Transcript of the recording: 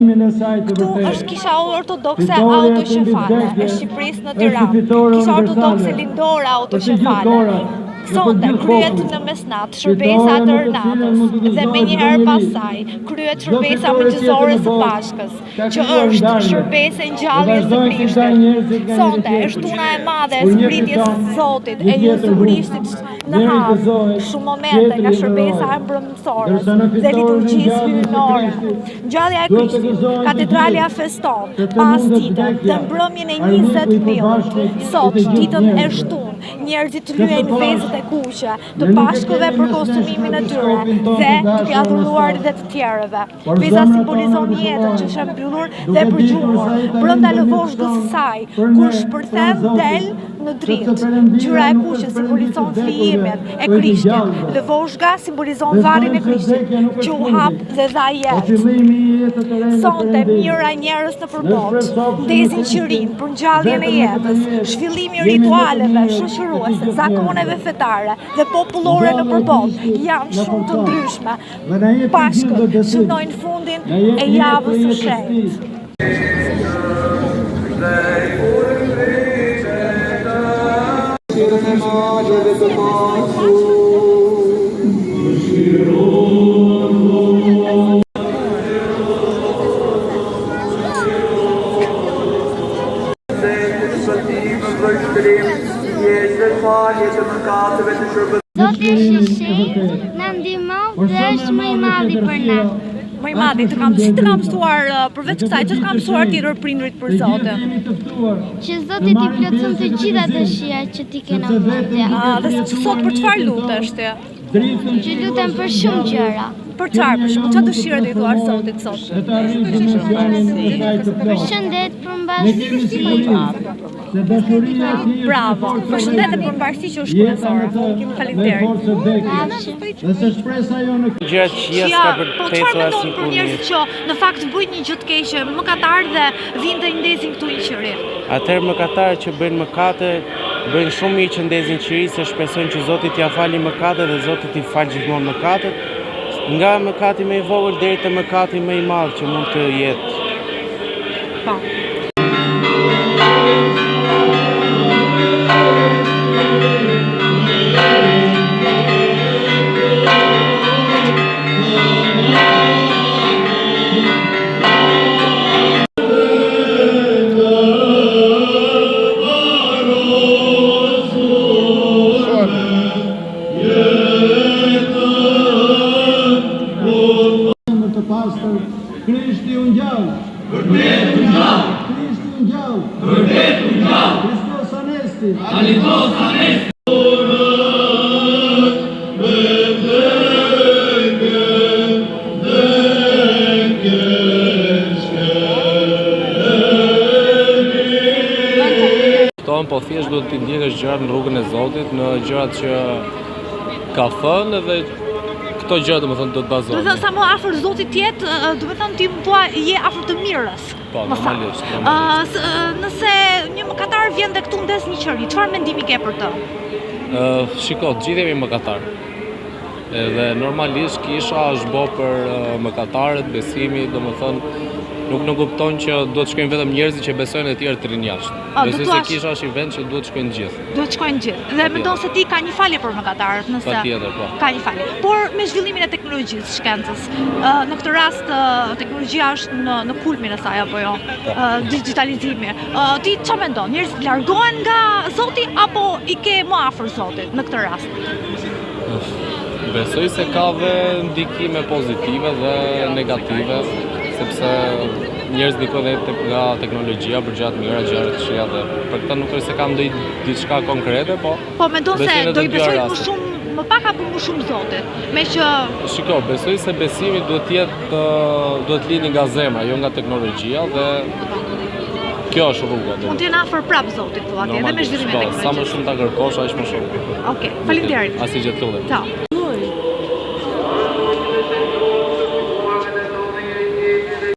Këtu është Kisha Ortodokse Autoqefale e Shqipërisë në Tiranë. Kisha Ortodokse Lindore Autoqefale. Sonte kryhet në mesnatë shërbesa e tërë natës dhe menjëherë pas saj kryhet shërbesa mëngjesore së Pashkës, që është shërbesë e ngjalljes së Krishtit. Sonte e shtuna e madhe e zbritjes së Zotit e Jezu Krishtit në Havë, shumë momente nga shërbesa e mbrëmësores dhe liturgjisë hyjnore. Ngjallja e Krishtit, katedralja feston pasdite dhe mbrëmjen e 20 prillit. Sot, ditën e shtunë, njerëzit lyejnë vezët e kuqe të Pashkëve për konsumimin e tyre dhe duke ia dhuruar dhe të tjerëve. Veza simbolizon jetën që është e mbyllur dhe e përgjumur brenda lëvozhgës së saj, kur shpërthen del në dritë. Ngjyra e kuqe simbolizon flijimin e Krishtit. Lëvozhga simbolizon varrin e Krishtit, që u hap dhe dha jetë. Sonte mijëra njerëz nëpër botë ndezin qirinj për ngjalljen e jetës, zhvillimi i ritualeve shoqëruese, zakoneve fetare dhe popullore nëpër botë janë shumë të ndryshme. Pashkët shënojnë fundin e javës së shenjtë. Zoti është i shenjtë, na ndihmoftë dhe është më i madhi për ne. Më i madhi, të kam, si të kanë mësuar uh, përveç kësaj, ç'të kanë mësuar tjetër prindërit për Zotin? Që Zoti t'i plotëson të gjitha dëshirat që ti ke në mendje. Ah, dhe sot për çfarë lutesh ti? Që lutem për shumë gjëra. Për çfarë, për shembull, çfarë dëshire do i thuash Zotit sot? Për shëndet, për mbarësi. Bravo. Për shëndet dhe për mbarësi që është kryesore. Faleminderit. Gjëra të këqija s'ka për Po të çfarë ecur mendon asnjë për kurrë njerëzit mirë. që në fakt bëjnë një gjë të keqe, mëkatar dhe vijnë dhe ndezin këtu një qiri? Atëherë mëkatarët që bëjnë mëkate, bëjnë shumë mirë që ndezin qiri se shpresojnë që Zoti t'ia fali mëkatet dhe Zoti t'i fal gjithmonë mëkatet, nga mëkati më i vogël deri te mëkati më i madh që mund të jetë. Po. Të pastër, Krishti u ngjall. Vërtet u ngjall. Krishti u ngjall. Vërtet u ngjall. Christos anesti. Alitos anesti. Kuptohen, po thjesht duhet t'i ndjekësh gjërat në rrugën e Zotit, në gjërat që ka thënë edhe këto gjëra domethënë do të Do të bazohen. thënë sa më afër Zotit të jetë, do të thënë ti më thua je afër të mirës. Po, Më saktë. normalisht, normalisht. Ë, nëse një mëkatar vjen dhe këtu ndez një qiri, çfarë mendimi ke për të? Ë, shiko, të gjithë jemi mëkatar. Edhe normalisht kisha është bo për mëkatarët, besimi, domethënë nuk nënkupton që duhet të shkojnë vetëm njerëzit që besojnë e tjerë të rrinë jashtë. A, do Besoj se thuash- kisha është një vend që duhet të shkojnë të gjithë. Duhet të shkojnë gjithë. Dhe mendon se ti ka një falje për mëkatarët, nëse Patjetër, po. ka një falje. Por me zhvillimin e teknologjisë, shkencës, ë, në këtë rast ë, teknologjia është në në kulmin e saj apo jo? Po. Ë, Digjitalizimi. Ë, ti çfarë mendon? Njerëzit largohen nga Zoti apo i ke më afër Zotit në këtë rast? Besoj se ka dhe ndikime pozitive dhe negative, sepse njerëzit ndikojnë edhe tek nga teknologjia për gjëra të mira, gjëra të këqija dhe për këtë nuk është se kam ndonjë diçka konkrete, po Po mendon se Besoj në do të i dyja besojnë më rastet. shumë, më pak apo më shumë Zotit? Me që Shiko, besoj se besimi duhet të jetë duhet të lindi nga zemra, jo nga teknologjia dhe kjo është rruga. mund të jenë afër prap Zotit thua ti, edhe me Normalisht, zhvillimin e po, sa më teknologjisë. shumë ta kërkosh, aq më shumë. Okej, faleminderit. Asnjë gjë të lutem. Ciao.